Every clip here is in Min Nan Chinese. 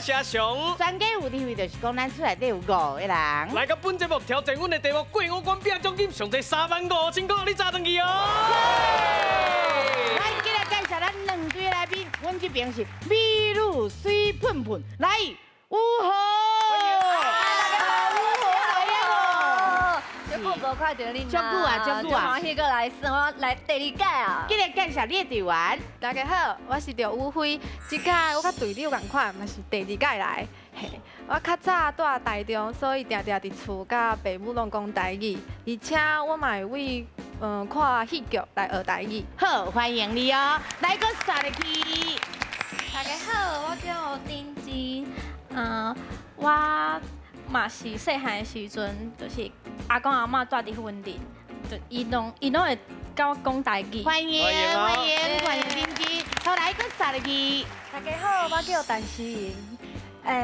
是阿雄。全家有智慧，就是講咱厝內底有五個人。來到本節目挑戰阮的題目，過五關拼獎金，上濟35,000塊，你紮轉去哦。來，今日介紹咱兩隊來賓，阮這邊是美女水噴噴，來，有好。大家好，有好來啊！足久無看著恁，足久啊，足久啊！歡喜閣來，算我來第二屆啊！今日介紹你的隊員。大家好，我是劉宇輝，這屆我佮隊長仝款，嘛是第二屆來。嘿，我較早住台中，所以定定佇厝佮爸母攏講台語，而且我嘛會為看戲劇來學台語。好，歡迎你哦！來，閣煞入去。大家好，我叫丁芝，我嘛是細漢的時陣，就是阿公阿嬤住佇雲林，就伊攏會佮我講台語。歡迎歡迎歡迎丁芝，好，來閣煞入去。大家好，我叫陳思瑩。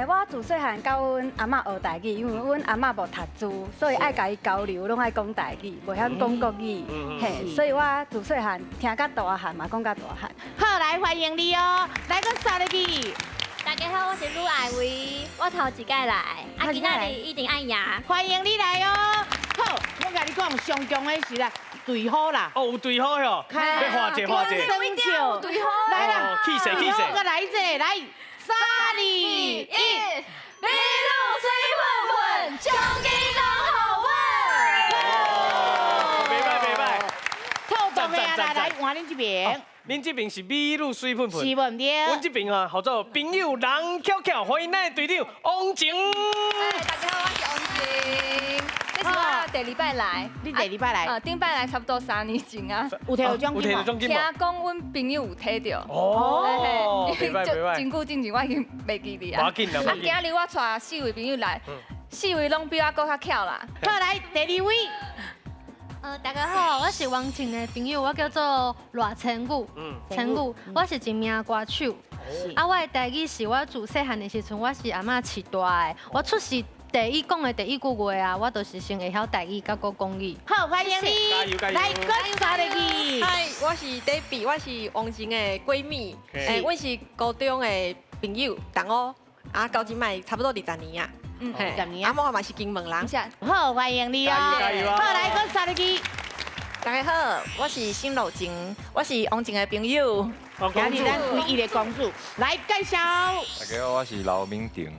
我自細漢佮阮阿嬤學台語，因為阮阿嬤無讀書，所以愛共伊交流，攏愛講台語，袂曉講國語。嘿，所以我自細漢聽甲大漢嘛，講甲大漢。好，來歡迎你哦，來閣煞入去。大家好，我是呂愛薇，我頭一屆來，啊，今仔日一定愛贏。歡迎你來哦。好，我共你講，上強的是啦，隊好啦。哦，有隊好喲，欲化者化者。隊好，來啦，氣勢氣勢。閣來一個，來，三二一，美女水噴噴，獎金攏予阮。袂䆀袂䆀。透動的啊，來來，換恁這邊。恁這邊是美女水噴噴，是無毋對？阮這邊啊，號做朋友人巧巧，歡迎咱的隊長王晴。大家好，我是王晴，這是我第二擺來。你第二擺來？頂擺來差不多3年前啊。有提到獎金無？聽講阮朋友有提著。哦，袂䆀袂䆀。真久之前我已經袂記得啊。無要緊啦，啊，今日我帶四位朋友來，四位攏比我閣較巧啦。好，來第二位。大家好，我是王晴的朋友，我叫做賴千宇，千宇，我是一名歌手。啊，我的台語是我自細漢的時陣，我是阿嬤飼大的。我出世第一講的第一句話啊，我就是先會曉台語，佮閣國語。好，歡迎你，來，閣煞入去。嗨，我是 Debbie，我是王晴的閨蜜，阮是高中的朋友，同學，啊，到這擺差不多20年啊。啊，我嘛是金門人。好，歡迎你哦。好，來，閣煞入去。大家好，我是沈露晴，我是王晴的朋友。今日咱唯一的公主來介紹。大家好，我是劉明定，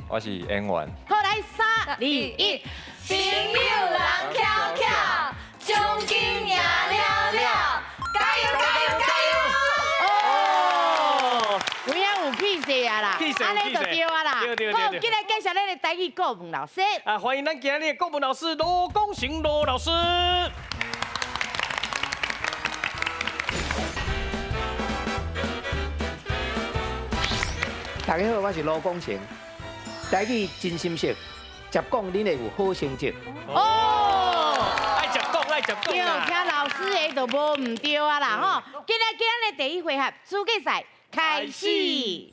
我是演員。好，來，三二一，朋友人巧巧，獎金贏了了，加油加油加油！哦，有影有氣勢啊啦，按呢就對啊啦。好，今日介紹咱的台語國文老師。啊，歡迎咱今日的國文老師羅廣成羅老師。大家好，我是羅廣成。台語真心說，捷講恁會有好成績。哦，愛捷講，愛捷講。對，聽老師的就無毋對啊啦吼。今日今日的第一回合資格賽開始。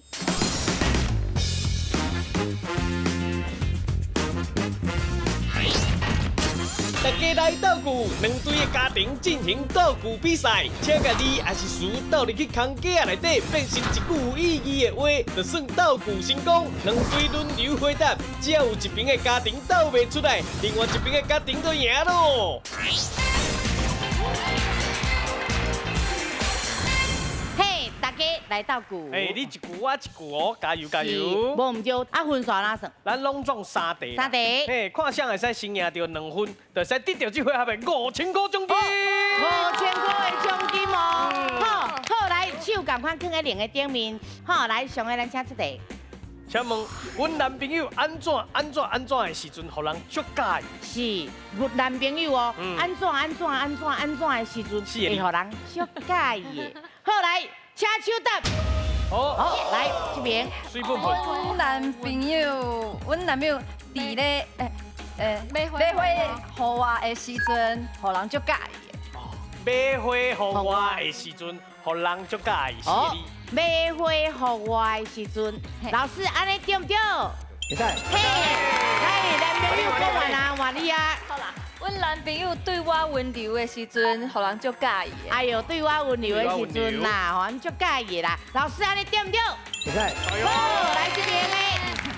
大家來鬥句，兩隊的家庭進行鬥句比賽，請共字抑是詞鬥入去空格仔內底，變成一句有意義的話，就算鬥句成功。兩隊輪流回答，只要有一邊的家庭鬥袂出來，另外一邊的家庭就贏咯。嘿，大家來鬥句。哎，你一句我一句哦，加油加油！無毋對，啊分數按怎算？咱攏總三題。三題。嘿，看誰會使先贏著2分，就會使得著這回合的5000塊獎金。5000塊的獎金哦。好，好來，手仝款囥佇鈴的頂面。好，來，上個咱請出題。請問，阮男朋友按怎按怎按怎的時陣，予人足佮意？是，男朋友哦，按怎按怎按怎按怎的時陣，會予人足佮意的。好，來，請手答。好，來這邊。水噴噴。阮男朋友佇咧買花予我的時陣，予人足佮意的。買花予我的時陣，予人足佮意。哦，買花予我的時陣，老師按呢對毋對？會使。嘿，來，男朋友講完啊，換你啊。好啦。阮男朋友對我溫柔的時陣，予人足佮意的。哎呦，對我溫柔的時陣啦，予人足佮意的啦。老師按呢對毋對？會使。好，來這邊的。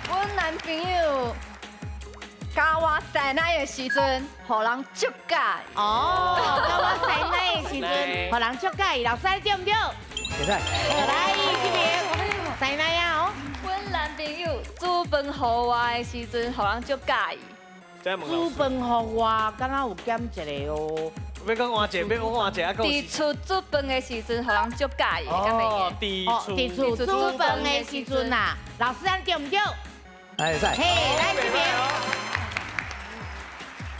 阮男朋友共我師奶的時陣，予人足佮意。哦，共我師奶的時陣，予人足佮意。老師對毋對？會使。來這邊，師奶啊哦。阮男朋友煮飯予我的時陣，予人足佮意。煮飯予我，敢若有減一个哦。欲閣換一个，欲換一个，佇厝煮飯的時陣，予人足佮意的，敢袂記？哦，佇厝煮飯的時陣啊，老師按對毋對？會使。嘿，來這邊。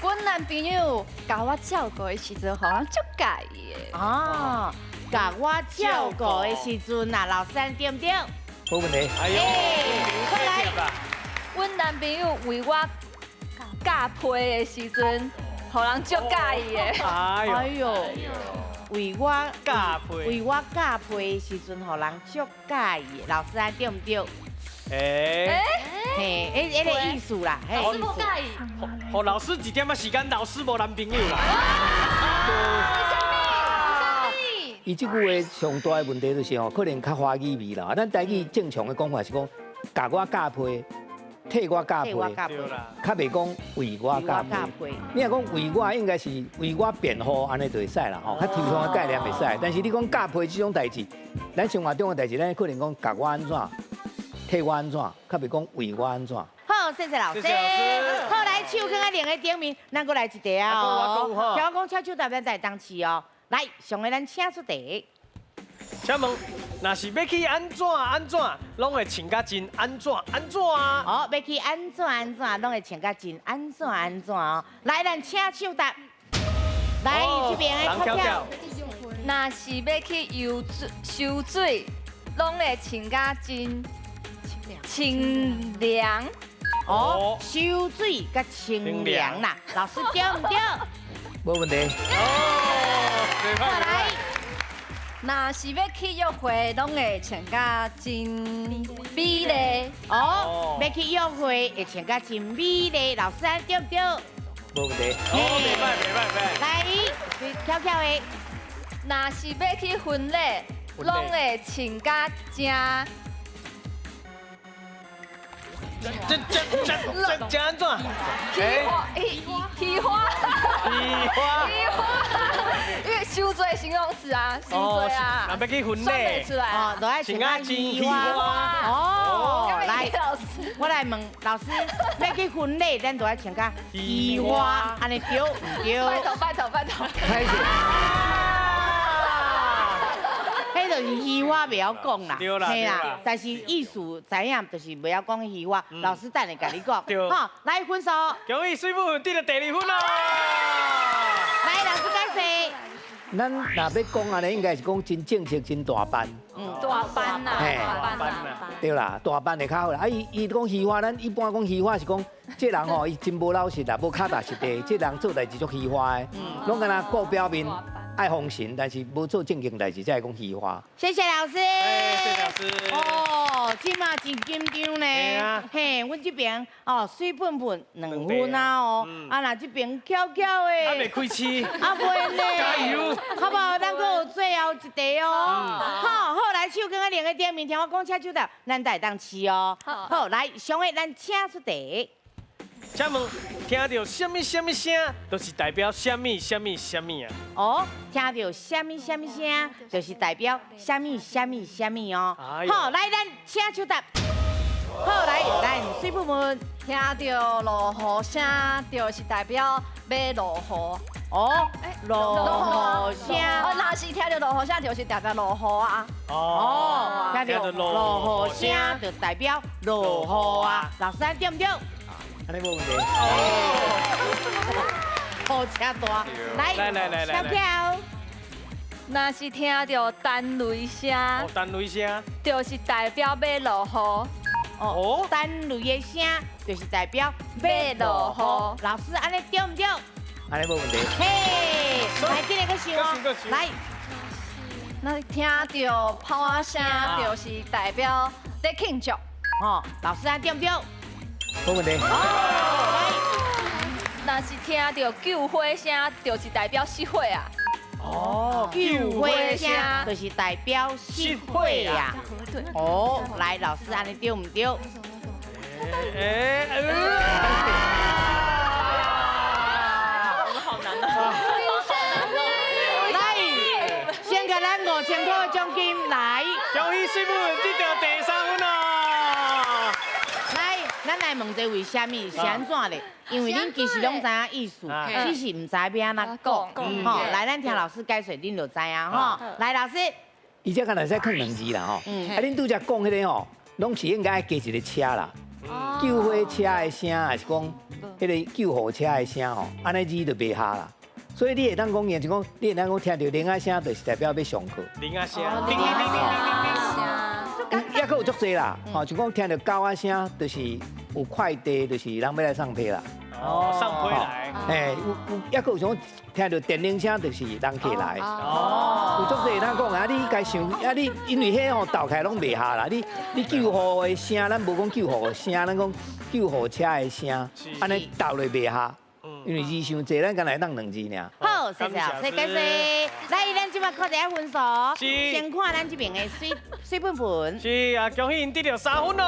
阮男朋友共我照顧的時陣，予人足佮意的。哦，共我照顧的時陣啊，老師按對毋對？無問題。哎呦，快來。阮男朋友為我鉸批的時陣，予人足佮意的。哎呦，為我鉸批，為我鉸批的時陣，予人足佮意。老師按對毋對？欸，嘿，彼个意思啦，老師無佮意。予老師一點仔時間，老師無男朋友啦。伊這句話上大的問題就是吼，可能較華語味啦。咱台語正常的講法是講，共我鉸批，替我鉸批，較袂講為我鉸批。你若講為我，應該是為我辯護，按呢就會使啦吼，較抽象的概念會使。但是你講鉸批這種代誌，咱生活中的代誌，咱可能講共我按怎，替我按怎，較袂講為我按怎。好，謝謝老師。好，來手囥佇兩个頂面，咱閣來一題啊哦。聽我講，請手答咱才會當試哦。來，上个咱請出題。請問，若是欲去按怎按怎，攏會穿甲真按怎按怎啊？哦，欲去按怎按怎，攏會穿甲真按怎按怎哦。來，咱請手答。來，這邊的巧巧。若是欲去游水、泅水，攏會穿甲真清涼。哦，泅水佮清涼啦，老師對毋對？無問題。哦，來，若是欲去約會，攏會穿甲真美麗。哦，欲去約會會穿甲真美麗，老師對毋對？無問題。哦，袂歹袂歹袂歹。來，巧巧的，若是欲去婚禮，攏會穿甲真。這這這這這按怎？喜花，喜花，喜花，喜花，因為傷濟形容詞啊，傷濟啊。若欲去婚禮，哦，都愛穿甲喜花。哦，來，我來問老師，欲去婚禮，咱都愛穿甲喜花，按呢對毋對？拜託拜託拜託。開始。彼就是虛話袂曉講啦，對啦，但是意思知影，就是袂曉講虛話。老師等下共你講，好，來分數。恭喜水母得著第二分咯。來，老師解釋。咱若欲講按呢，應該是講真正式、真大範。大範啦，大範啦。對啦，大範會較好啦。啊，伊伊講虛話，咱一般講虛話是講，這人吼伊真無老實啦，無腳踏實地，這人做代誌足虛華的，攏敢若顧表面。愛封神，但是無做正經代誌，才會講虛話。謝謝老師。謝謝老師。哦，這馬真緊張呢。嘿，阮這邊哦，水噴噴兩分啊哦，啊若這邊巧巧的。還袂開始。啊袂呢。加油。好無？咱閣有最後一題哦。好，好，來手囥佇兩个頂面，聽我講，請手答，咱才會當試哦。好，來，上个咱請出題。請問聽著啥物啥物聲，就是代表啥物啥物啥物啊？哦，聽著啥物啥物聲，就是代表啥物啥物啥物哦。好，來，咱請手答。好，來，咱水母們聽著落雨聲，就是代表欲落雨。哦，落雨聲。哦，若是聽著落雨聲，就是代表落雨啊。哦，聽著落雨聲，就代表落雨啊。老師對毋對？按呢無問題。好車大，來來來來，巧巧。若是聽著彈雷聲，哦，彈雷聲，就是代表欲落雨。哦，彈雷的聲就是代表欲落雨。老師，按呢對毋對？按呢無問題。嘿，來，這個閣想哦，來。若聽著炮仔聲，就是代表咧慶祝。哦，老師按對毋對？無問題。來，若是聽著救火聲，就是代表熄火啊。哦，救火聲就是代表熄火啊。哦，來，老師，按呢對毋對？哎，好難啊！來，先給咱5000塊的獎金來。恭喜師傅得到第三分哦！來，咱來問這為啥物是按怎咧？因為恁其實攏知影意思，只是毋知欲按怎講。吼，來，咱聽老師解說，恁就知影吼。來，老師。伊這敢若會使囥兩字啦吼。啊，恁拄才講彼个吼，攏是應該加一個車啦。救火車的聲，還是講彼个救護車的聲吼，按呢字就袂合啦。所以你會當講，就講你會當講聽著鈴仔聲，就是代表欲上課。鈴仔聲，鈴鈴鈴鈴鈴鈴。抑閣有足濟啦，吼，就講聽著狗仔聲，就是有快遞，就是人欲來送批啦。哦，送批來。嘿，有有，抑閣有種聽著電鈴聲，就是人客來。哦。有足濟會當講啊，你該想啊，你因為彼吼鬥起來攏袂合啦。你救護的聲，咱無講救護的聲，咱講救護車的聲，按呢鬥落袂合。因為字傷濟，咱干焦會當兩字爾。好，謝謝老師解說。來，咱這擺看一下分數，先看咱這邊的水水噴噴。是啊，恭喜𪜶得著3分哦。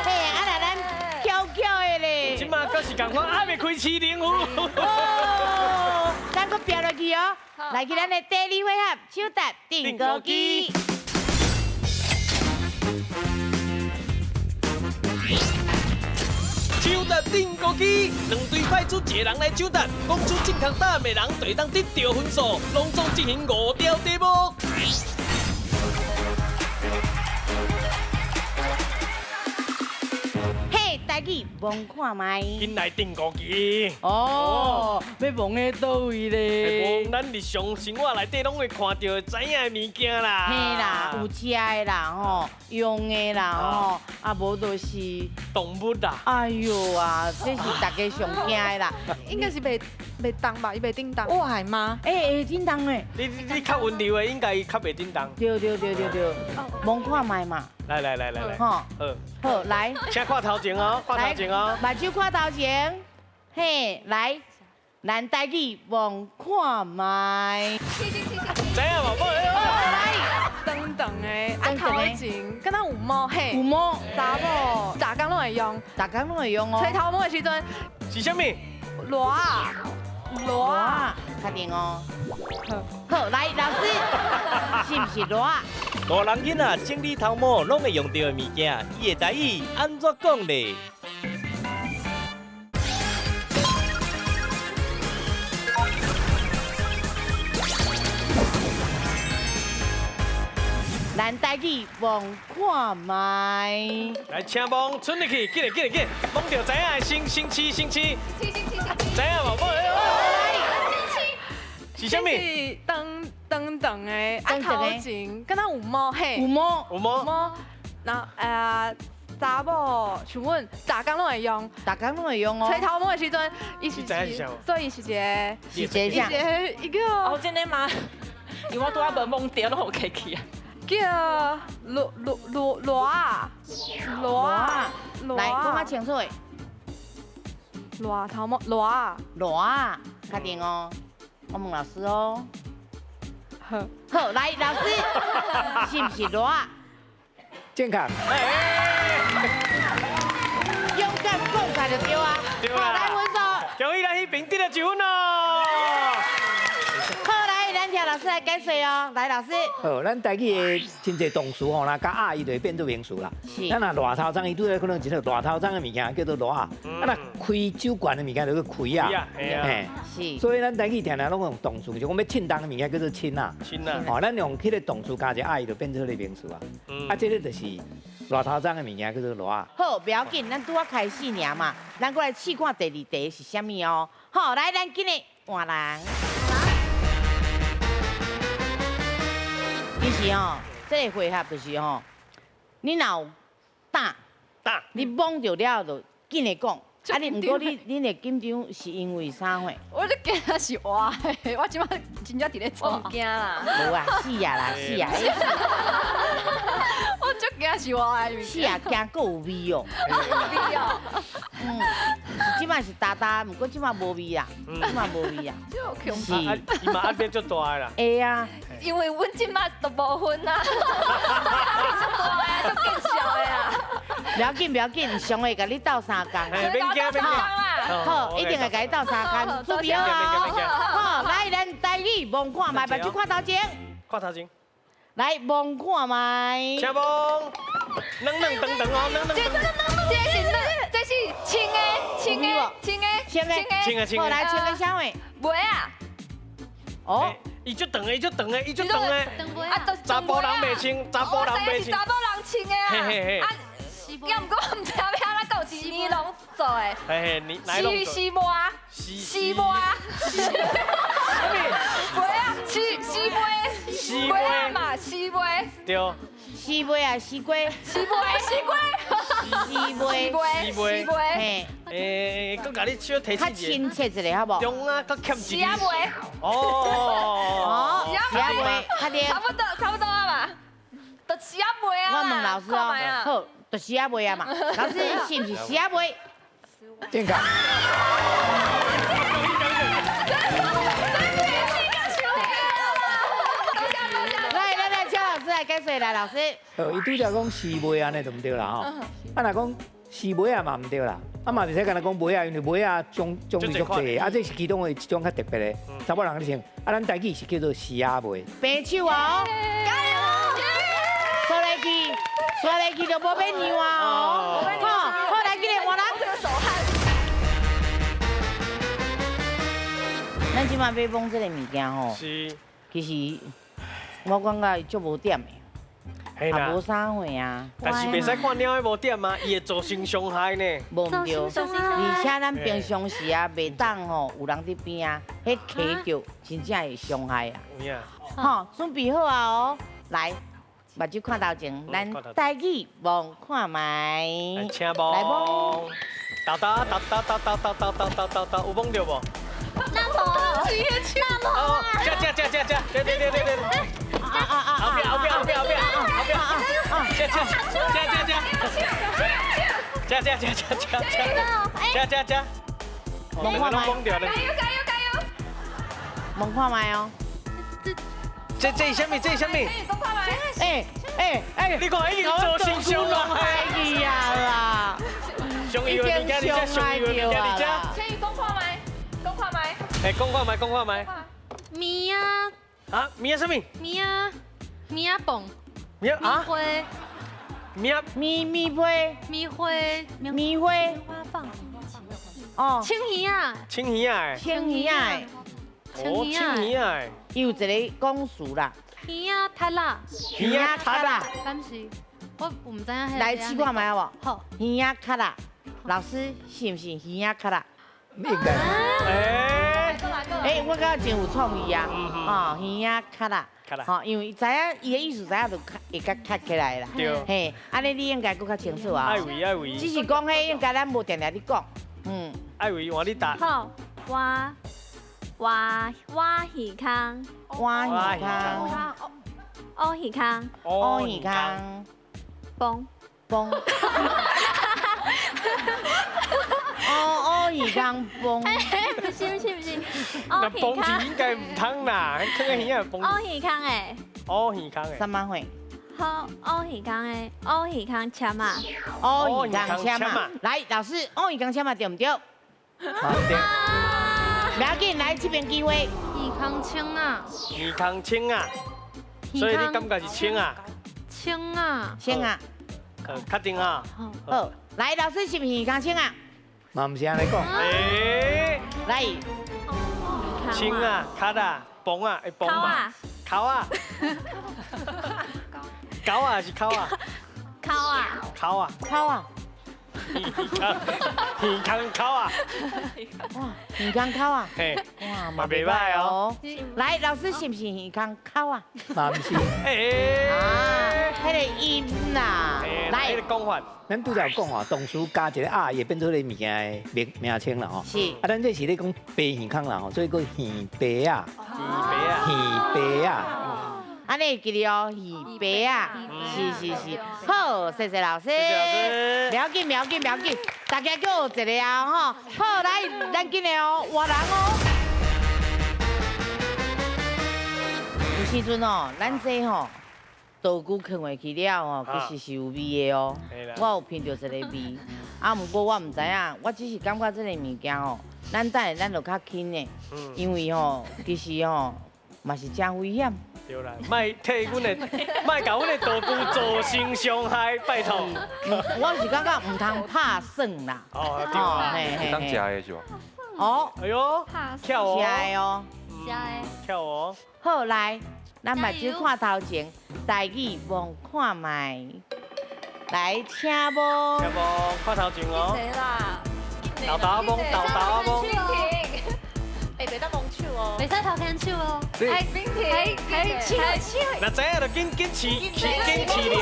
嘿，啊來咱翹翹的咧。這擺閣是仝款，還袂開市靈符。哦，咱閣拼落去哦。來去咱的第二回合，手搭釘孤枝。搶答釘孤枝，兩隊派出一個人來搶答，講出正確答案的人就會當得著分數，攏總進行5條題目。嘿，台語摸看覓。緊來釘孤枝。哦，欲摸佇佗位咧？摸咱日常生活內底攏會看著知影的物件啦。嘿啦，有食的啦吼，用的啦吼，啊無就是動物啦。哎喲啊，這是大家上驚的啦。應該是袂動吧？伊袂叮當。我係嗎？欸，會叮當的。你較溫柔的，應該較袂叮當。對對對對對，摸看覓嘛。來來來來來。吼。好。好，來。請看頭前哦，看頭前哦。目睭看頭前，嘿，來，咱台語摸看覓。知影無？來，長長的，啊頭前，敢若有毛嘿。有毛。查某，逐工攏會用。逐工攏會用哦。吹頭毛的時陣。是啥物？螺仔。螺仔。確定哦。好，來，老師，是毋是螺仔？大人囡仔整理頭毛攏會用著的物件，伊的台語按怎講咧？咱台語摸看覓。來，請摸，伸入去，緊來緊來緊，摸著知影的星星星星星，知影無？摸是啥物？是長長長的，啊頭前敢若有毛嘿。有毛。有毛。毛，然後查某像阮，逐工攏會用。逐工攏會用哦。吹頭毛的時陣，伊是，所以是一個，是一個啥？一個。哦，真的嗎？因為我拄仔無摸著，攏予客氣啊。叫螺螺螺螺仔，螺仔，來，講較清楚的。螺頭毛，螺仔，螺仔，確定哦。我問老師哦。好，好，來，老師，是毋是螺仔？正確。勇敢講出來就對啊。對啦。好，來分數。恭喜咱彼邊得著1分哦。好，來，咱聽老師來解說哦。來，老師。好，咱台語的真濟動詞吼，若佮仔伊就會變做名詞啦。是。咱若熱頭鬃，伊拄仔可能一個熱頭鬃的物件叫做熱仔，啊若開酒罐的物件就叫開仔。嘿。是。所以咱台語定定攏用動詞，就講欲凊重的物件叫做凊仔。凊仔。吼，咱用彼個動詞加一個仔，伊就變做彼個名詞啊。啊，這個就是熱頭鬃的物件叫做熱仔。好，不要緊，咱拄仔開始爾嘛，咱過來試看第二題是啥物哦。好，來，咱緊來換人。其實吼，這個回合就是吼，你若有膽，你摸著了就緊來講。啊，你毋過你會緊張是因為啥貨？我就驚是活的，我這擺真正佇咧做。我毋驚啦。無啊，死啊啦，死啊！我我足惊是我的物件。是啊，惊阁有味哦。味哦。嗯，这摆是焦焦，毋过这摆无味啊，这摆无味啊。是，伊嘛压力足大的啦。会啊。因为阮这摆都无分啊，压力足大的，足见笑的啊。不要紧，不要紧，上会共你斗相共。免惊，免惊。好，一定会共你斗相共，准备好哦。好，来，咱台语摸看觅，目睭看头前。看头前。来，摸看觅。请摸。软软长长哦，软软长长。这是软，这是穿的，穿的，穿的，穿的，穿的，穿的。好，来，穿的啥货？袜仔。哦。伊足长的，伊足长的，伊足长的。啊，查埔人袂穿，查埔人袂穿。查埔人穿的啊。嘿嘿嘿。啊，也毋过我毋知影欲按怎讲，是尼龙做的。嘿嘿，尼丝丝袜，丝袜。袜仔，丝丝袜，袜仔嘛，丝袜。对。丝袜啊，丝瓜。丝袜，丝瓜。丝袜，丝袜，丝袜。嘿。欸，阁共你小提较亲切一下，好无？中啊，阁欠一。丝仔袜。哦哦哦。丝仔袜，较对。差不多，差不多啊嘛。就丝仔袜啊。我问老师哦，好，就丝仔袜啊嘛。老师是毋是丝仔袜？正确。来来来，邱老师来解说来，老师。伊拄才讲丝袜按呢就毋对啦吼。啊，若讲丝袜仔嘛毋对啦。啊嘛袂使干焦讲袜仔，因为袜仔种种类足济，啊这是其中的一种较特别的，查某人咧穿。啊，咱台语是叫做丝仔袜。平手啊！加油！刷来去，刷来去就无免让啊！哦，好，好来，今日换人。手汗。咱这摆欲摸这个物件吼，是，其实我感觉足无点的。也无啥货啊，但是袂使看猫的无点啊，伊会造成伤害呢。无毋对，而且咱平常时啊，袂当吼有人伫边啊，彼磕著真正会伤害啊。有影。吼，准备好啊哦，来，目睭看头前，咱台语摸看觅。请摸。来摸。豆豆豆豆豆豆豆豆豆豆豆，有摸著无？那无。那无。哦，这这这这这，对对对对对。啊啊啊！后壁后壁后壁后壁后壁，这这这这这，这这这这这这这这，摸看觅，加油加油加油！摸看觅哦。这这是啥物？这是啥物？哎哎哎！你看已经造成伤害去啊啦！上油的物件，你这上油的物件，你这。千羽讲看觅，讲看觅。哎，讲看觅，讲看觅。物仔。啊，物仔啥物？物仔，物仔蹦。物仔啊？花。物仔米米花。米花。米花。花棒。哦。青鱼仔。青鱼仔。青鱼仔。哦，青鱼仔。伊有一个讲词啦。鱼仔塔啦。鱼仔塔啦。敢是？我毋知影。来试看觅好无？好。鱼仔卡啦，老师是毋是鱼仔卡啦？应该。哎。哎，我感觉真有创意啊！哦，耳仔卡啦，吼，因为知影伊的意思，知影就较会较卡起来啦。对。嘿，按呢你应该阁较清楚啊。爱为爱为。只是讲彼应该咱无定定咧讲，嗯。爱为换你答。好，我我我耳空，我耳空，乌耳空，乌耳空，崩崩。哦哦，耳空崩。不是不是不是，那崩是应该毋通啦，囥在耳仔崩。乌耳空的。乌耳空的。啥物货？好，乌耳空的，乌耳空签啊。乌耳空签啊。来，老师，乌耳空签啊，对毋对？对。不要紧，来这边机会。耳空青啊。耳空青啊。所以你感觉是青啊？青啊。青啊。确定啊。好，来，老师是毋是耳空青啊？嘛毋是按呢讲。欸，来，青啊，卡啊，崩啊，会崩嘛？抠啊，狗啊还是抠啊？抠啊，抠啊，抠啊，耳空抠啊！哇，耳空抠啊！嘿，哇，嘛袂䆀哦。来，老师是毋是耳空抠啊？嘛毋是。欸，啊，彼个音啦。来，彼个讲法。咱拄才有讲哦，动词加一个仔，会变做彼个物件的名名称啦吼。是。啊，咱这是咧讲白耳空啦吼，所以叫耳白仔。耳白仔。耳白仔。按呢会记得哦，鱼白啊，是是是，好，谢谢老师，不要紧不要紧不要紧，大家阁有一个啊吼，好来，咱紧来哦，换人哦。有时阵哦，咱这吼道具囥下去了吼，其实是有味的哦。我有闻著一个味，啊，毋过我毋知影，我只是感觉这个物件吼，咱等下咱就较轻的，因为吼，其实吼嘛是真危险。对啦，莫替阮的，莫共阮的道具造成伤害，拜托。我是感觉毋通拍耍啦。哦，对啦，当食的是吧？哦，哎呦，巧哦，食的哦，食的，巧哦。好来，咱目睭看头前，台语望看觅。来，请摸。请摸，看头前哦。谁啦？豆豆仔摸，豆豆仔摸。哎，袂当摸手哦，袂使头牵手哦。哎，冰婷，哎，手手。若知影就紧紧饲，紧饲灵。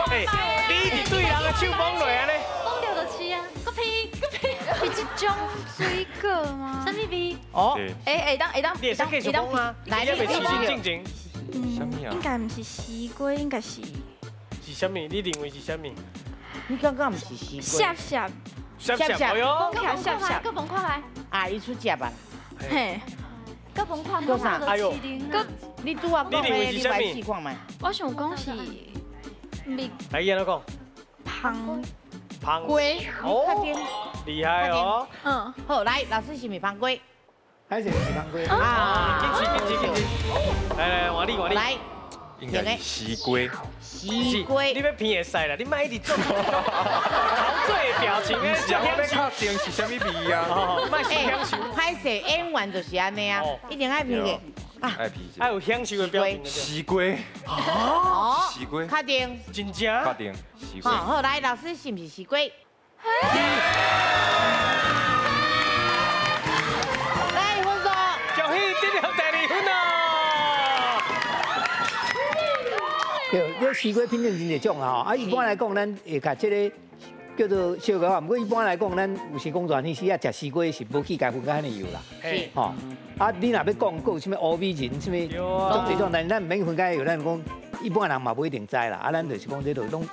哎，你一直对人的手摸落按呢？摸著就是啊，阁鼻阁鼻。是这种水果吗？啥物味？哦，哎，会当会当，你会使继续摸啊？来，你袂饲进前。应该毋是西瓜，应该是。是啥物？你认为是啥物？你感觉毋是西瓜？涩涩。涩涩，哎呦！阁涩涩，阁摸看觅。啊，伊出食吧。嘿。阁摸看觅。阁啥？哎呦！阁，你拄仔讲的，你来试看觅。我想讲是蜜。来，伊按怎讲？芳。芳瓜。哦。厉害哦。嗯。好，来，老师是毋是芳瓜？还是毋是芳瓜？啊。紧饲，紧饲，紧饲。来来，换你，换你。来。应该是西瓜。西瓜。你欲闻会使啦，你莫一直做陶醉的表情。毋是，我欲确定是啥物味啊？莫享受。歹势，演员就是按呢啊，一定爱闻的。爱闻。爱有享受的表情。西瓜。哦。西瓜。确定。真正。确定。西瓜。好，来，老师是毋是西瓜？来，分数。恭喜得到第二分哦。对，这西瓜品种真济种啦吼，啊，一般来讲，咱会共这个叫做烧糕啊。毋过一般来讲，咱有时讲热天时啊，食西瓜是无去共分甲遐尔油啦。是。吼，啊，你若欲讲，阁有啥物乌米仁，啥物，总这种，但咱毋免分解油，咱讲一般人嘛无一定知啦。啊，咱就是讲这就拢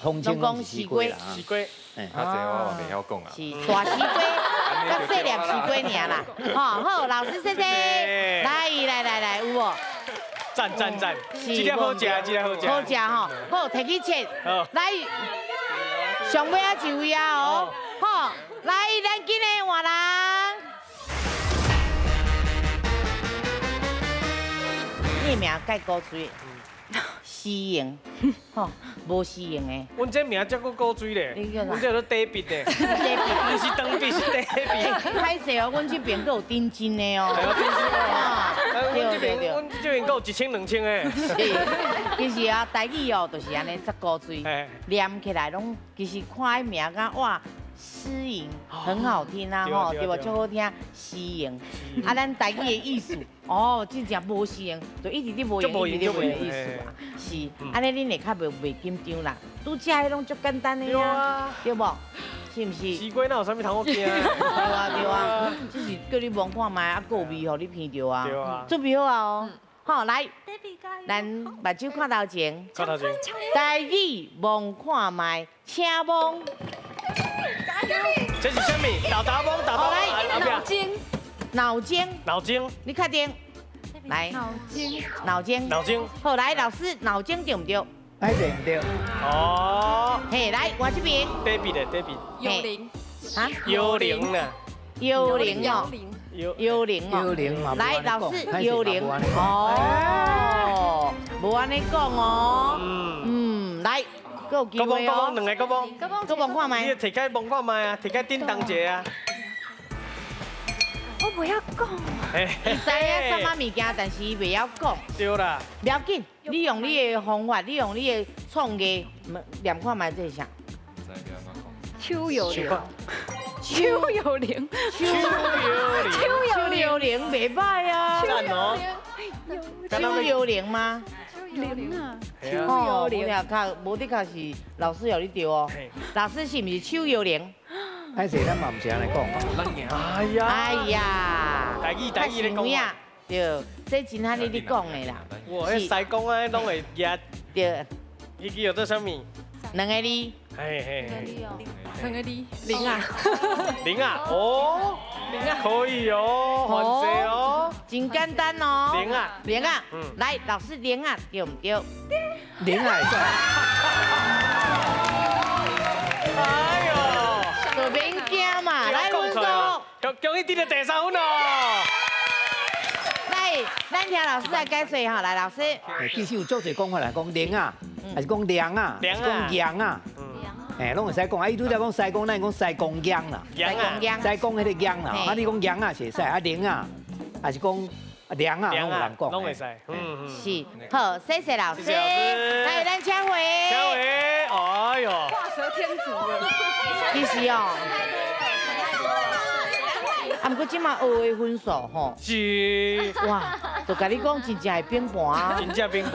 通称拢是西瓜啦。西瓜。啊，这我嘛袂晓讲啊。是大西瓜，佮细粒西瓜尔啦。吼，好，老师谢谢。来来来来，有无？赞赞赞！这粒好食，这粒好食。好食吼，好，提去切。来，上尾仔一位啊哦，好，来，咱紧来换人。你的名盖古锥，诗颖，吼，无诗颖的。阮这名才阁古锥咧，阮这叫做短笔的，短笔，毋是长笔，是短笔。歹势哦，阮这边阁有顶真的哦。对对对，阮这边阁有1000、2000的。是，其实啊，台语哦，就是按呢，遮古锥，念起来拢其实看彼名敢哇，诗颖很好听啊，吼，对无？足好听，诗颖。啊，咱台语的意思，哦，真正无诗颖，就一直咧无闲，一直咧无闲的意思啊。是，按呢恁会较袂紧张啦。拄则彼拢足简单的啊，对无？是毋是？西瓜哪有啥物通好惊？对啊对啊，只是叫你摸看觅，啊，阁有味予你闻著啊。对啊。准备好啊哦。好，来，咱目睭看头前。看头前。台语摸看觅，请摸。这是啥物？豆豆摸，豆豆。来，脑筋。脑筋。脑筋。你确定？来。脑筋。脑筋。脑筋。好，来，老师，脑筋对毋对？哎，对毋对？哦。嘿，来，我这边。短笔的，短笔。幽灵。啊？幽灵啊。幽灵哦。幽灵哦。幽灵嘛。来，老师，幽灵。哦。无按呢讲哦。嗯。来，阁有机会哦。两个阁摸。阁摸看觅。你提开摸看觅啊，提开叮当一下啊。我袂晓讲。伊知影啥物物件，但是伊袂晓讲。对啦。不要紧，你用你的方法，你用你的创意，念看觅这是啥？手摇铃。手摇铃。手摇铃。手摇铃袂歹啊。赞哦。手摇铃吗？铃啊。哦，无的确，无的确是老师予你对哦。老师是毋是手摇铃？歹势，咱嘛毋是按呢讲。哎呀！哎呀！台语台语咧讲。對，這真罕你咧講的啦。哇，彼師公啊，攏會舉。對。彼支叫做啥物？兩個字。嘿嘿嘿。兩個字。零啊。零啊，哦。零啊。可以哦，反正哦。真簡單哦。零啊。零啊。來，老師零啊，對毋對？零啊。哎呦。就免驚嘛，來分數。恭喜得到第三分哦。來，咱聽老師來解說哈，來老師。其實有足濟講法來講，零啊，還是講涼啊，還是講陽啊，哎，攏會使講。啊，伊拄才講師公，咱講師公陽啦，師公彼個陽啦。啊，你講陽啊是會使，啊零啊，還是講涼啊，攏有人講。攏會使。是，好，謝謝老師。來，咱請回。請回，哎呦。畫蛇添足了。其實哦。啊，毋過這馬學的分數吼，是哇，就共你講，真正會變盤啊！真正變盤。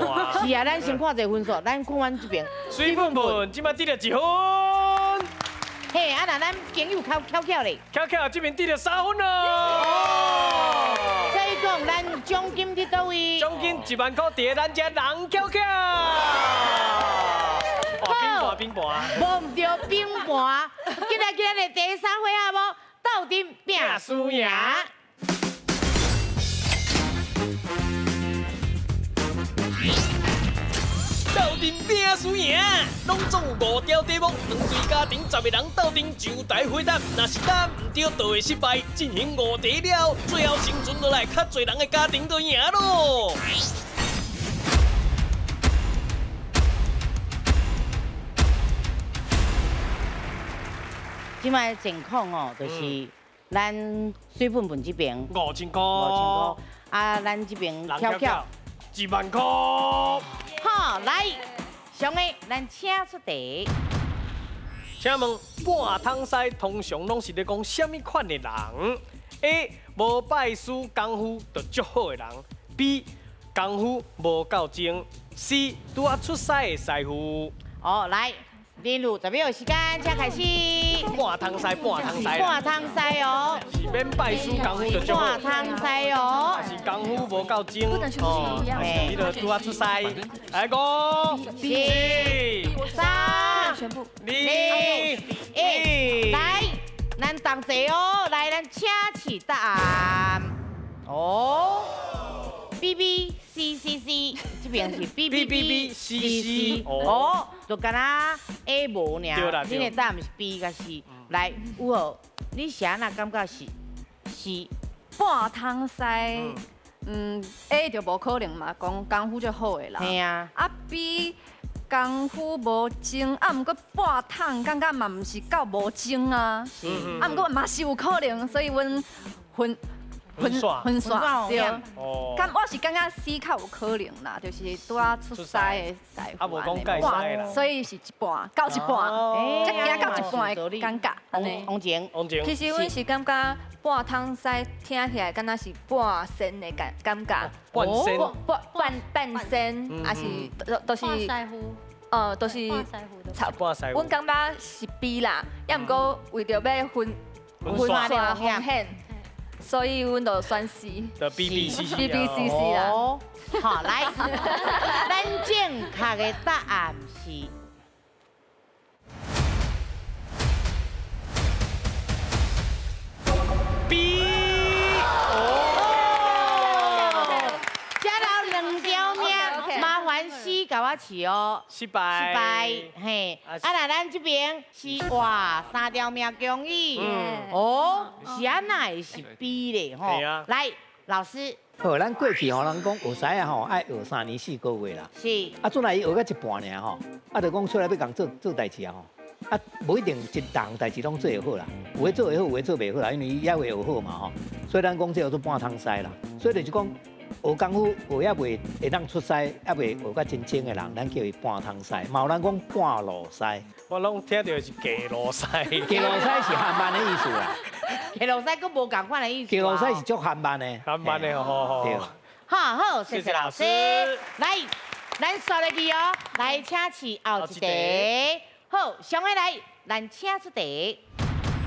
是啊，咱先看一下分數，咱看阮這邊。水噴噴，這馬得著1分。嘿，啊，若咱朋友較巧巧咧，巧巧這邊得著3分咯。所以講，咱獎金佇佗位？獎金1萬塊佇咱遮人巧巧。哇，變盤變盤。無毋對，變盤。今日今日第三回合無？鬥陣拼輸贏。鬥陣拼輸贏，攏總有5條題目，兩隊家庭10個人鬥陣就台回答，若是答毋對，就會失敗。進行5題了，最後生存落來較濟人的家庭就贏咯。這擺情況哦，就是咱水噴噴這邊5000塊，5000塊，啊，咱這邊巧巧1萬塊。好，來，上個咱請出題。請問半桶師通常攏是咧講啥物款的人？A 無拜師功夫就足好的人。B 功夫無夠精。C 拄仔出師的師傅。哦，來。林如10秒時間，請開始。半桶師，半桶師。半桶師哦。是免拜師功夫就足好。半桶師哦。是功夫無夠精哦，你就拄仔出師。來，5、4、3、2、1，來，咱同齊哦，來，咱請起答案。哦。B B C C C，這邊是 B B B C C，哦，就敢若 A 無爾，你的答案是 B 佮 C。來，有好，你是按怎感覺是 C？半桶師，A 就無可能嘛，講功夫就好的啦。嘿啊。啊 B 功夫無精，啊毋過半桶感覺嘛毋是夠無精啊。是。啊毋過嘛是有可能，所以阮分。分線對，咁我是感覺 C 較有可能啦，就是拄仔出師的師傅安呢，所以是一半到一半，才行到一半的感覺。王靜，王靜。其實阮是感覺半桶師聽起來敢若是半仙的感覺，半仙，半仙，還是都是，都是差不多。阮感覺是 B 啦，也毋過為著欲分線風險。所以阮就選 C。就 B B C C B B C C 啦。好，來，咱正確的答案是 B。哦，這留兩條命，麻煩 C 共我試哦。失敗。失敗，嘿。啊，那咱這邊是哇，3條命恭喜。哦，是按怎會是 B 咧？吼。來，老師。好，咱過去吼，人講學師仔吼，愛學3年4個月啦。是。啊，陣來伊學到一半爾吼，啊，就講出來欲共做做代志啊吼，啊，無一定一檔代誌攏做會好啦，有的做會好，有的做袂好啦，因為伊猶未學好嘛吼。所以咱講這叫做半桶師啦。所以就是講，學功夫學猶未會當出師，猶未學甲真精的人，咱叫伊半桶師。嘛有人講半路師。我攏聽著是假路師。假路師是含慢的意思啦。假路師閣無仝款的意思。假路師是足含慢的。含慢的吼。對。好好，謝謝老師。來，咱刷落去哦。來，請試後一題。好，上個來，咱請出題。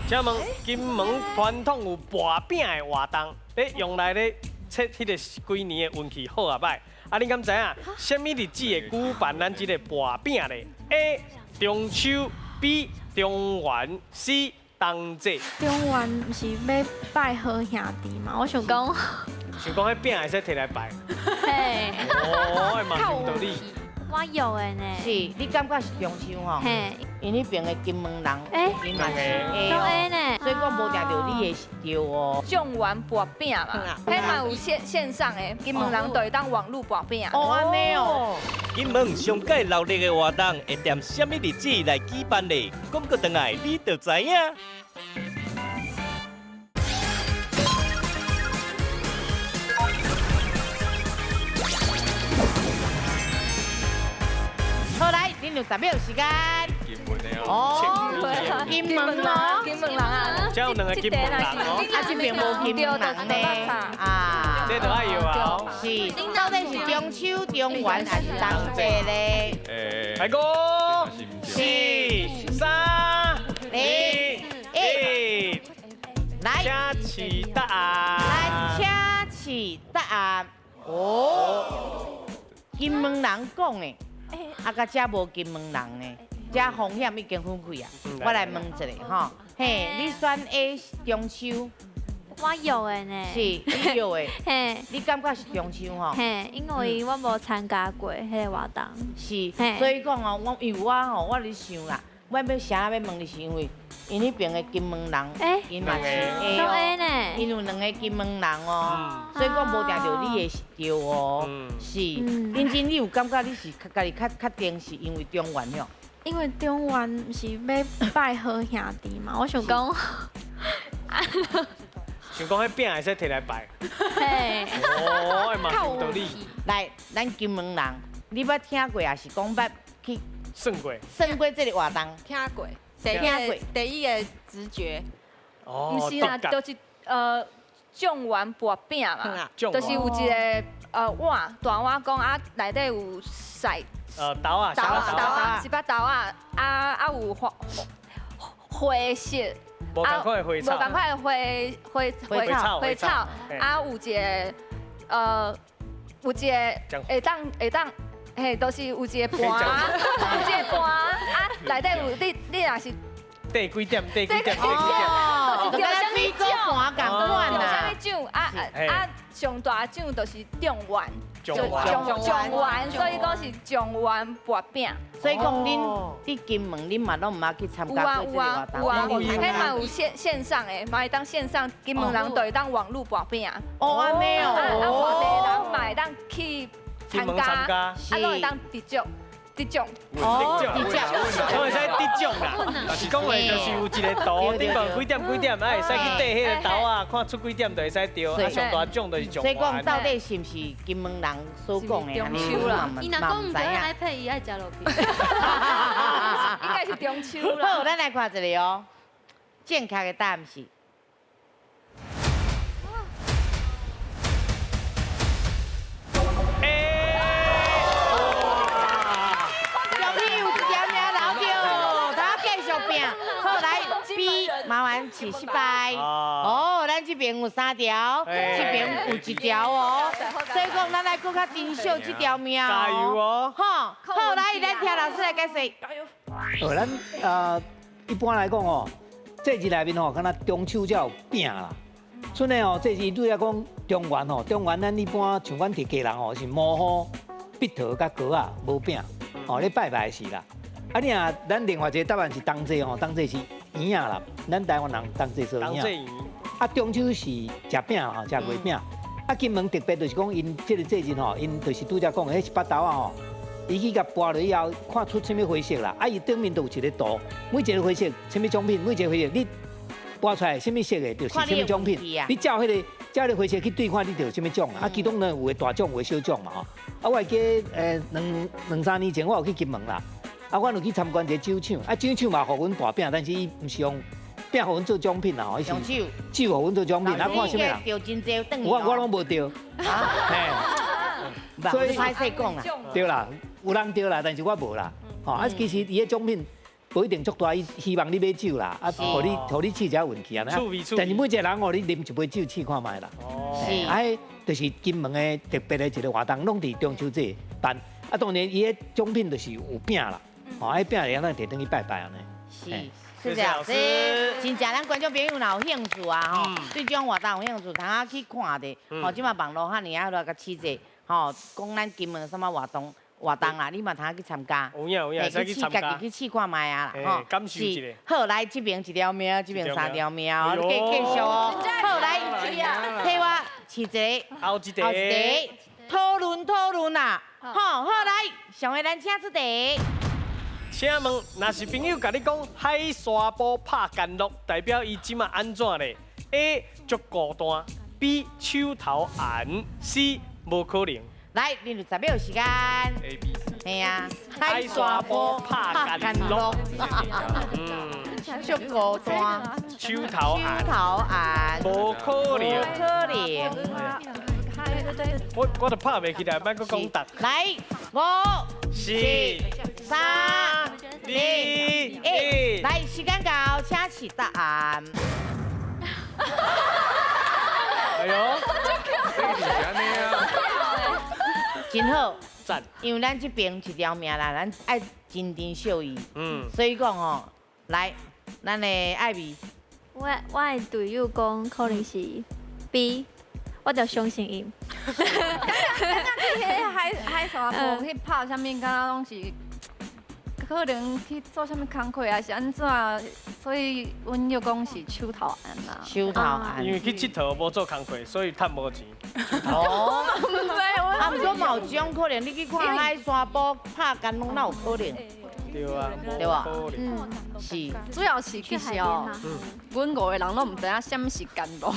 請問金門傳統有跋餅的活動，咧用來咧测彼个几年的运气好啊䆀。啊，恁敢知影？啥物日子会举办咱这个跋饼咧？A. 中秋，B. 中元，C. 冬至。中元毋是欲拜好兄弟嘛？我想讲，想讲彼饼会使提来拜。嘿。哦，嘛有道理。我有的呢。是，你感觉是中秋吼？嘿。𪜶彼边的金门人，𪜶嘛是 A 哦，所以讲无定著你会是对哦。状元跋饼嘛，彼嘛有线线上的，金门人就会当网路跋饼。哦，按呢哦。金门上盖热闹的活动会踮啥物日子来举办咧？广告转来你就知影。好，来，恁有10秒时间。金门的哦，金门哦，金门人啊，这有两个金门人哦，啊，这边无金门人呢，啊，这就爱有啊，是，到底是中秋、中元还是冬至咧？来五、四、三、二、一，来，请试答案。来，请试答案。哦，金门人讲的。啊，佮遮无金门人呢，遮风险已经分开啊。我来问一下吼，嘿，你选 A 中秋？我有的呢。是，你有的。嘿，你感觉是中秋吼？嘿，因为我无参加过彼个活动。是，所以讲哦，我因为我吼，我咧想啦，我欲啥欲问你，是因为𪜶彼边的金门人，𪜶嘛是 A 哦，𪜶有两个金门人哦，所以讲无定著你会是对哦，是。认真，你有感觉你是家己较确定是因为中元哟？因为中元毋是欲拜好兄弟嘛，我想讲，想讲彼饼会使提来拜。嘿。哦，嘛有道理。来，咱金门人，你捌听过，抑是讲捌去算过？算过这个活动？听过。第一个直觉。哦。毋是啦，就是状元跋饼嘛，就是有一个碗大碗讲啊，内底有晒。豆仔，豆仔，豆仔，一把豆仔，啊有花花色。无仝款的花草，无仝款的花花花花草，啊有一个有一个会当会当，嘿，就是有一个盘，有一个盘，啊内底有你你若是缀几点，缀几点，缀几点，就是著啥物奖，著啥物奖，啊啊上大奖就是状元。状元，所以讲是状元跋饼。所以讲，恁伫金门，恁嘛拢毋捌去参加过这个活动。有啊有啊，彼嘛有线线上的，嘛会当线上，金门人就会当网路跋饼。哦，按呢哦。啊，外地人嘛会当去参加，啊，拢会当得奖。得奖，哦，得奖，拢会使得奖啦。是讲话就是有一个图，顶悬几点几点，啊会使去缀彼个豆仔，看出几点就会使得。啊，上大奖就是状元。所以讲到底是毋是金门人所讲的？中秋啦，伊若讲毋对，iPad 伊爱食落去。应该是中秋啦。好，咱来看一下哦，正确的答案是。麻烦是失败哦，咱这边有3条，这边有1条哦，所以讲咱来阁较珍惜这条命哦。加油哦！好，好，来，咱听老师来解释。哦，咱一般来讲哦，节日内面吼，敢若中秋才有饼啦。剩的哦，这是拄才讲中元吼，中元咱一般像阮客家人吼是五虎、蜜桃佮果仔无饼，哦，咧拜拜是啦。啊，你若咱另外一个答案是冬至吼，冬至是圆仔啦，咱台湾人冬至做圆仔。啊，中秋是食饼吼，食月饼。啊，金门特别就是讲，𪜶这个节日吼，𪜶就是拄才讲的，彼一把豆仔吼，伊去共跋落以后，看出啥物花色啦。啊，伊顶面都有一个图，每一个花色啥物奖品，每一个花色你跋出来啥物色的，就是啥物奖品。你照彼个照彼个花色去对看，你就有啥物奖啊。其中呢有的大奖，有的小奖嘛吼。啊，我会记得两三年前我有去金门啦。啊，阮有去参观一个酒厂，啊，酒厂嘛，予阮跋饼，但是伊毋是用饼予阮做奖品啦，吼，伊是酒予阮做奖品，啊，看啥物人？著真济，我拢无著，嘿，所以歹势讲啦，对啦，有人著啦，但是我无啦，吼，啊，其实伊个奖品，無一定足大，伊希望你買酒啦，啊，予你試一下運氣啊。但是每一個人哦，你啉一杯酒試看覓啦。是。啊，就是金門的特別的一個活動，攏佇中秋節辦。啊，當然伊的獎品就是有餅啦，哦，彼餅會當摕轉去拜拜按呢。是，謝謝老師。真正咱觀眾朋友若有興趣啊，吼，對這種活動有興趣，通仔去看者。吼，這馬網路遐爾仔來共試者，吼，講咱金門啥物活動。活動啦，你嘛通去參加，有影有影，去試，家己去試看覓啊啦，吼，感受一下。好，來這邊一條命，這邊三條命哦，你繼續哦。好，來，替我試一個，後一題，後一題，討論討論啦，好，好來，上個咱請出題。請問，若是朋友共你講海沙埔拍干樂，代表伊這馬按怎咧？A 足孤單，B 手頭紅，C 無可能。來，你有10秒時間。 A B C。嘿啊，海沙埔拍干樂。足孤單。手頭紅。手頭紅。無可能。無可能。我都拍袂起來，莫閣講答。來，5、4、3、2、1，來，時間到，請示答案。哎呦，真好，讚！因為咱這邊一條命啦，咱愛真珍惜伊。所以講吼，來，咱的艾美，我的隊友講可能是 B，我就相信伊。剛剛去彼海沙埔去拍啥物，敢若攏是可能去做啥物工課，還是按怎？所以阮又講是手頭紅啦。手頭紅。因為去𨑨迌無做工課，所以趁無錢。哦。啊，毋過嘛有這種可能，你去看海沙埔拍干攏哪有可能？對啊，對吧？嗯，是。主要是其實哦，阮五個人攏毋知影啥物是干露。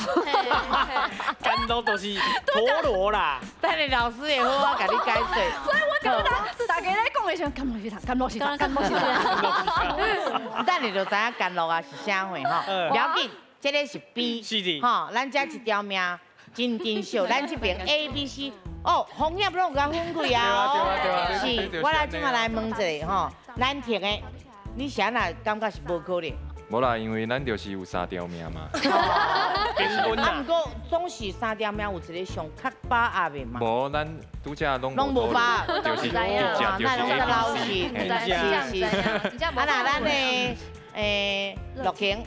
干露就是陀螺啦。等下老師會好好共你解釋。所以我感覺大家咧講的時陣，甘露是啥？甘露是啥？甘露是啥？等下就知影甘露啊是啥貨吼。不要緊，這個是 B。是的。吼，咱這一條命真珍惜，咱這邊 A、B、C。哦，風險攏有共分開啊！是，我來這馬來問一下吼，咱聽的，你啥若感覺是無可能？無啦，因為咱就是有三條命嘛。啊，毋過總是三條命有一個上較把握的嘛。無，咱拄則攏攏無把握，就是直接就是 A、B、C。是是。啊，那咱的樂晴，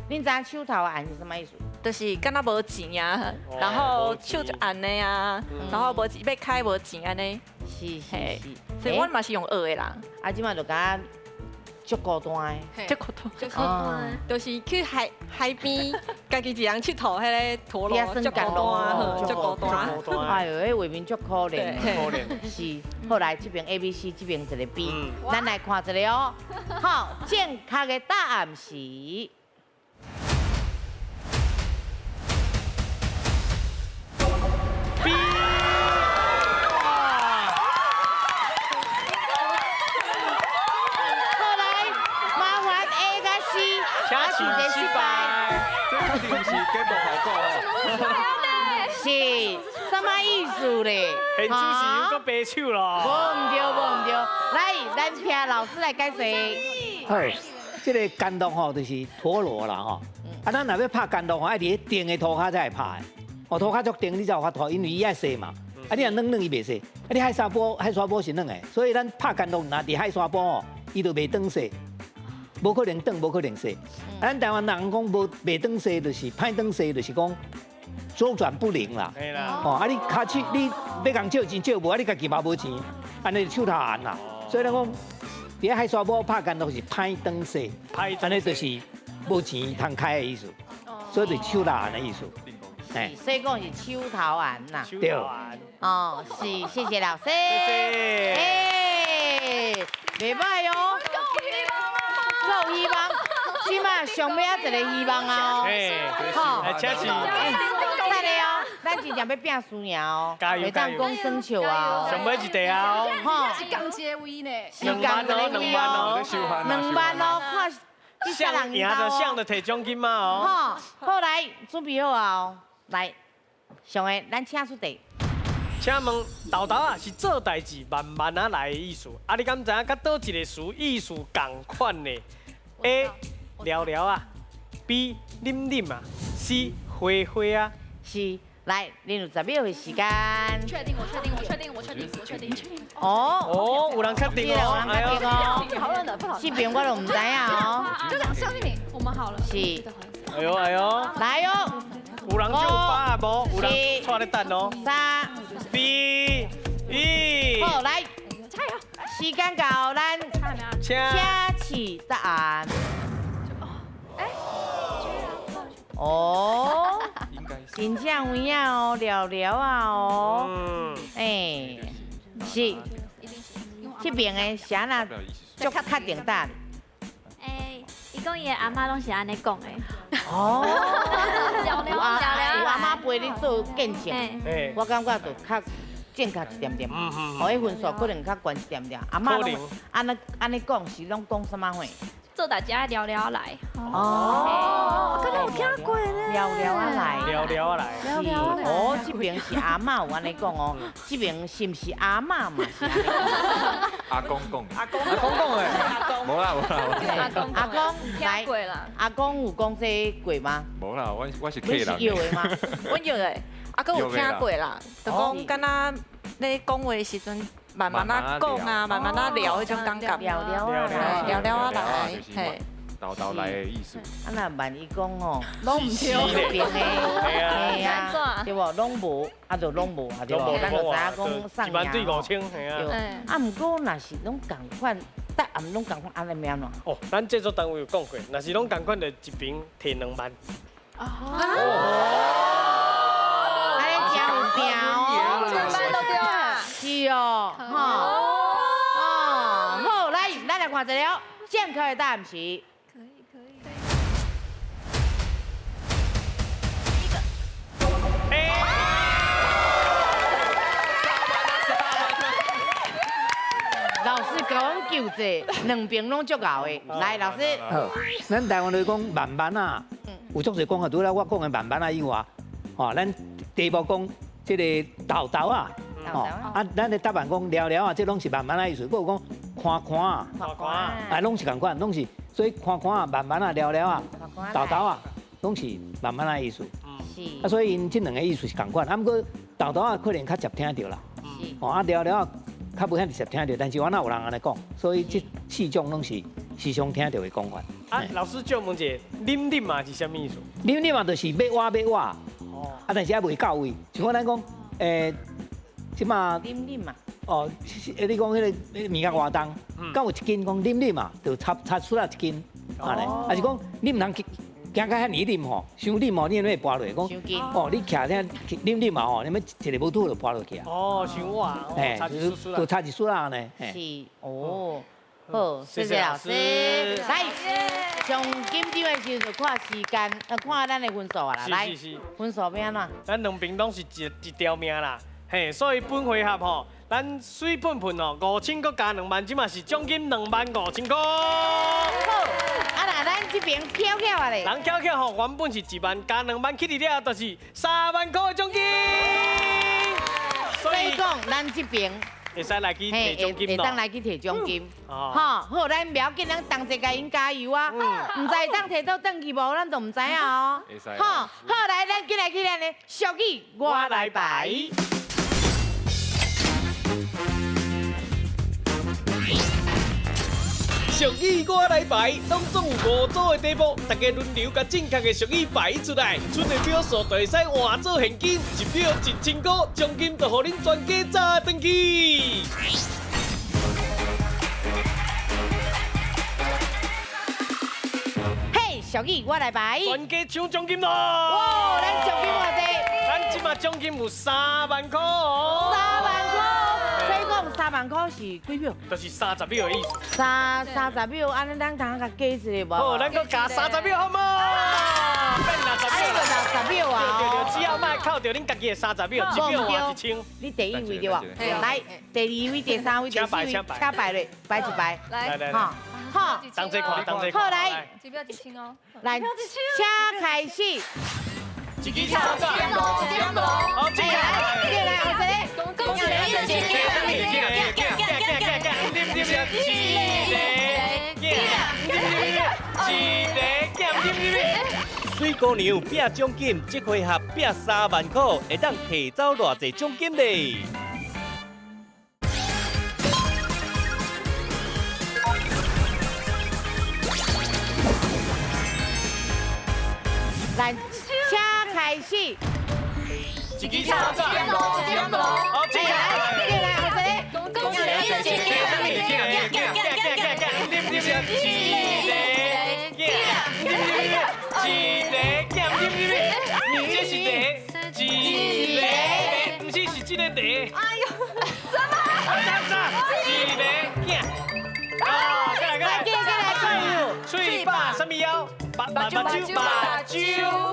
恁知影手頭紅是啥物意思？就是敢若無錢啊，然後手就按的啊，然後無錢欲開無錢按呢。是是是，所以我嘛是用學的啦。啊，這馬就感覺足孤單的，足孤單，足孤單，就是去海邊，家己一人𨑨迌彼个陀螺，足孤單，足孤單。哎呦，彼畫面足可憐，可憐。是，後來這邊 A、B、C，這邊一個 B，咱來看一下哦。好，正確的答案是。失敗，這確定是節目效果哦。是，什麼意思咧？現主持又閣白手咯。無毋對，無毋對。來，咱聽老師來解釋。好，這個干樂吼，就是陀螺啦吼。啊，咱若欲拍干樂吼，愛佇咧定的塗跤才會拍的。哦，塗跤足定，你才有法度，因為伊愛踅嘛。啊，你若軟軟伊袂踅。啊，你海沙埔，海沙埔是軟的，所以咱拍干樂若佇海沙埔吼，伊就袂轉踅。無可能轉，無可能踅。咱台灣人講無袂轉踅，就是歹轉踅，就是講周轉不靈啦。哦，啊你跤手你欲共借錢借無，啊你家己嘛無錢，按呢手頭紅啦。所以咱講，佇海沙埔拍干樂是歹轉踅，按呢就是無錢通開的意思，所以就是手頭紅的意思。所以講是手頭紅啦。對。哦，是，謝謝老師。謝謝。欸，袂歹哦。有希望，起碼上尾仔一個希望啊！哦，好，請起。等下哦，咱真正欲拼輸贏哦，加油袂當講耍笑啊！上尾一題啊！吼，是仝一個位呢，是仝一個位哦，2萬哦，看像贏就像就提獎金嘛哦。吼，好來，準備好啊！來，上個咱請出題。请问豆豆啊是做代志慢慢仔来的意思，啊你敢知影佮佗一个词意思仝款的？A 聊聊啊，B 啉啉啊，C 花花啊。是，来，你有10秒的时间。确定，我确定，我确定，我确定，我确定，确定。哦哦，有人确定哦，有人确定哦。讨论的不讨论。这边我都毋知影哦。就想相信你，我们好了。是。哎呦哎呦。来哟。有人就有把握无？有人带咧等哦。 3、 2、1。好，来。加油！时间到，咱请示答案。哦，真正有影哦，聊聊啊哦，哎，是，这边的是按怎足确定答案？哎，伊讲伊的阿嬷拢是按呢讲的。哦，聊聊有阿嬷陪你做见证，我感觉就较正确一点点。哦，彼分数可能较悬一点点。阿嬷拢按呢按呢讲是拢讲啥物话？做代志爱聊聊来。哦，刚刚有听过呢。聊聊啊来，聊聊啊来。聊聊啊来。哦，这边是阿嬷有按呢讲哦，这边是毋是阿嬷嘛是？阿公讲。阿公阿公讲的。无啦无啦。阿公阿公来。阿公有讲这过吗？无啦，我是客人。你是约的吗？我约的，阿公有听过啦，就讲敢若咧讲话的时阵。慢慢仔讲啊，慢慢仔聊，彼种感觉。聊聊啊来，聊聊啊来，嘿。豆豆来的意思。啊，若万一讲吼，拢毋对，边的，嘿啊，对无？拢无，啊，就拢无，啊对无？咱就知影讲送1万对5千，嘿啊。啊，毋过若是拢仝款，答案拢仝款，按呢欲按怎？哦，咱制作单位有讲过，若是拢仝款，就一边提2万。哦。按呢真有拼哦。2万都对啊。是哦，吼，哦，好，来，咱来看一下，正确的答案是。可以可以。一个。老师共阮救济，两边拢足𠢕的。来，老师。好，咱台湾就是讲慢慢啊，有足济讲法，除了我讲的慢慢啊以外，吼，咱题目讲这个豆豆啊。哦，啊，咱的答案讲聊聊啊，这拢是慢慢仔意思。阁有讲看看啊，啊，拢是仝款，拢是，所以看看啊，慢慢啊，聊聊啊，豆豆啊，拢是慢慢仔意思。是。啊，所以𪜶这两个意思是仝款，啊，毋过豆豆啊可能较捷听著啦。是。哦，啊聊聊啊，较无遐直接听著，但是我哪有人按呢讲，所以这四种拢是时常听著的讲法。啊，老师借问一下，啉啉嘛是啥物意思？啉啉嘛就是欲挖欲挖。哦。啊，但是犹未到位，像讲咱讲，这马啉啉嘛，哦，你讲彼个物件活动，敢有一斤讲啉啉嘛，就插插出来一斤，按呢，还是讲你毋通行到遐尔啉吼，伤啉吼，你会跋落，讲哦，你徛遐啉啉嘛吼，你欲一个无拄就跋落去啊。哦，伤活，差一丝丝啦，就差一丝啦呢。是，哦，好，谢谢老师。来，上紧张的时阵就看时间，看咱的分数啊啦。来，分数欲按怎？咱两边拢是一条命啦。嘿，所以本回合吼，咱水喷喷哦，5000阁加2万，这嘛是奖金25000块。好，啊那咱这边翘翘啊咧，人翘翘吼，原本是1万加2万起伫了，就是3万块的奖金。所以讲，咱这边会使来去提奖金咯，会当来去提奖金。吼，好，咱不要紧，咱同齐共𪜶加油啊！毋知会当提到转去无，咱就毋知影哦。好，好来，咱紧来去咱的俗语，我来排。俗语我来排，当中有5组的题目，大家轮流共正确的俗语排出来，剩的票数就会使换做现金，1票1000块，奖金就予恁全家炸转去。嘿，俗语我来排，全家抢奖金咯！哇，咱奖金偌济？咱这马奖金有3万块哦。 3万块。所以讲3万块是几秒？就是30秒的意思。30秒，按呢咱通共加一个无？好，咱阁加30秒好无？变60秒。60秒啊！对对对，只要莫扣著恁家己的30秒，1秒换1000。你第一位对无？来，第二位、第三位、第四位，请排咧，排一排。来来来，好，同齐看，同齐看。好来，一秒1000哦。来，请开始。一支草，一点五，一点五。好，进来，进来，后生。讲一个，一个，一个，一个，水姑娘拼奖金，这回合拼3万块，会当提走偌济奖金咧？来，请开始。一支草，一点五，一点五。好，进来，进来，后生。讲一个，一个，一个，一个，不是是这个茶。哎呦，什么？一个囝。啊，过来过来，过来，喙饱什么腰？目目目睭目睭，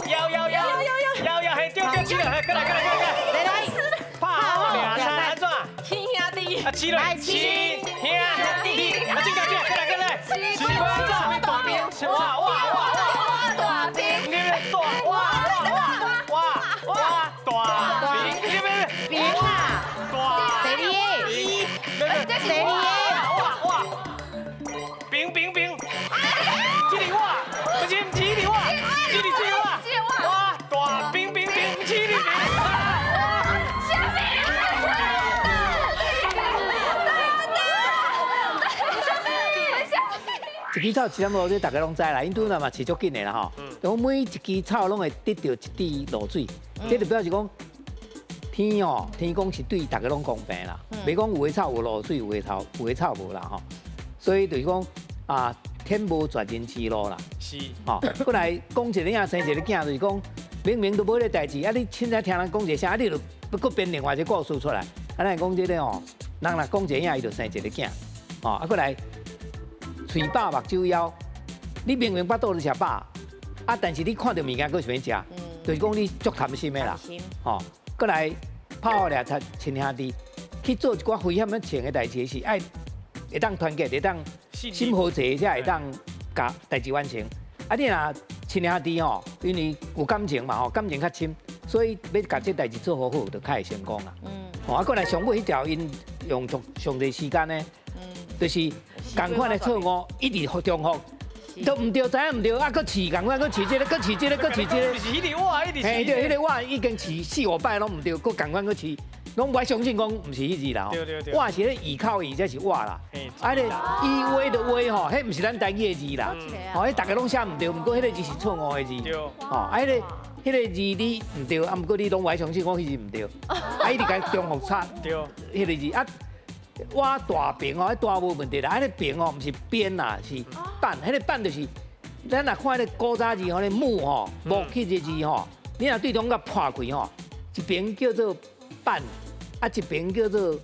腰腰腰腰腰，嘿，对对，起来，过来过来过来，来来，拍好俩三安怎？亲兄弟。啊，起来，亲兄弟。啊，进来进来，过来过来。是大兵，哇哇哇哇，大兵，你们大哇哇哇哇大兵，你们兵啊，大第二个，第二个，哇哇，兵兵兵，这里哇，不是不是这里哇，这里这里哇，哇大兵兵兵，这里兵。一支草一点露水，大家拢知啦，𪜶拄仔嘛饲足紧的啦吼。讲每一支草拢会得著一滴露水，这就表示讲天哦，天公是对大家拢公平啦。袂讲有的草有露水，有的草有的草无啦吼。所以就是讲啊，天无绝人之路啦。是。吼，过来讲一个囝生一个囝，就是讲明明都无彼个代志，啊你凊彩听人讲一个啥，啊你就阁编另外一个故事出来。啊，咱讲这个吼，人若讲一个影，伊就生一个囝。吼，啊过来。喙饱目睭枵，你明明腹肚咧食饱，啊，但是你看到物件阁想欲食，就是讲你足贪心的啦，吼。阁来拍好掠贼亲兄弟，去做一寡危险的情的代志是爱会当团结，会当心和齐，才会当共代志完成。啊，你若亲兄弟吼，因为有感情嘛吼，感情较深，所以欲共这代志做好好，就较会成功啦。吼，啊，阁来上尾彼条，𪜶用上上济时间呢。就是仝款的错误，一直重复，都毋对，知影毋对，啊，阁试仝款，阁试这个，阁试这个，阁试这个。毋是彼个我，一直试。嘿，对，彼个我已经试4、5摆拢毋对，阁仝款阁试，拢无相信讲毋是彼字啦。对对对。我是咧依靠伊，才是我啦。啊，彼个以威的威吼，彼毋是咱台语的字啦。吼，彼逐家拢写毋对，毋过彼个字是错误的字。对。吼，啊，彼个字你毋对，啊，毋过你拢无相信讲彼字毋对，啊，一直共重复擦。对。彼个字啊。我大平哦，彼大无问题啦。啊，彼个平哦，毋是边啦，是板。彼个板就是，咱若看彼个古早字吼，彼木吼，木彼个字吼，你若对中间破开吼，一边叫做板，啊一边叫做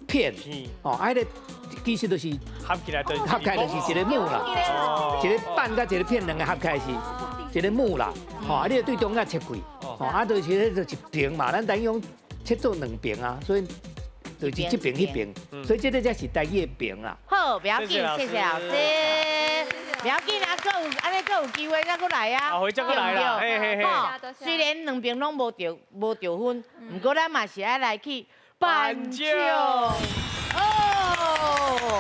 片。哦，啊，彼个其实就是合起来，合起来就是一个木啦。一个板佮一个片，两个合起来是一个木啦。吼，啊，你对中间切开，吼，啊，就是彼就一边嘛，咱等于讲切做两边啊，所以。就是这边那边，所以这个才是台语的平啦。好，不要紧，谢谢老师。不要紧啊，阁有按呢，阁有机会再阁来啊。下回再阁来啦。嘿嘿嘿。虽然两边拢无得分，毋过咱嘛是爱来去颁奖。哦。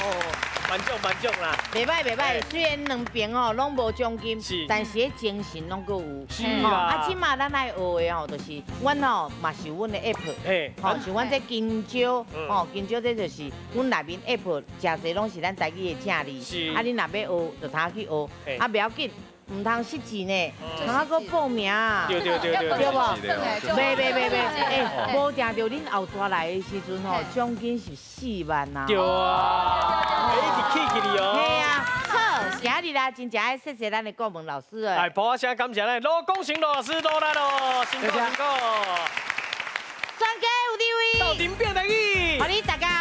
颁奖颁奖啦。袂歹袂歹，虽然两边哦拢无奖金，但是彼精神拢阁有。是啊。啊，这马咱爱学的吼，就是阮吼嘛是阮的 app，吼像阮这金蕉，吼金蕉这就是阮内面 app 诚济拢是咱台语的正字。是。啊，你若欲学，就通去学。啊，袂要紧。毋通失志呢，通啊阁报名，对对对对，对无？袂袂袂袂，欸，无定著恁后逝来的时阵吼，奖金是4万啊。对啊，一直起起哩哦。嘿啊，好，今日啦，真正爱谢谢咱的顾问老师。哎，抱声感谢咱罗功成罗老师，罗来咯，辛苦辛苦。专家有地位，斗阵变台语，予你大家。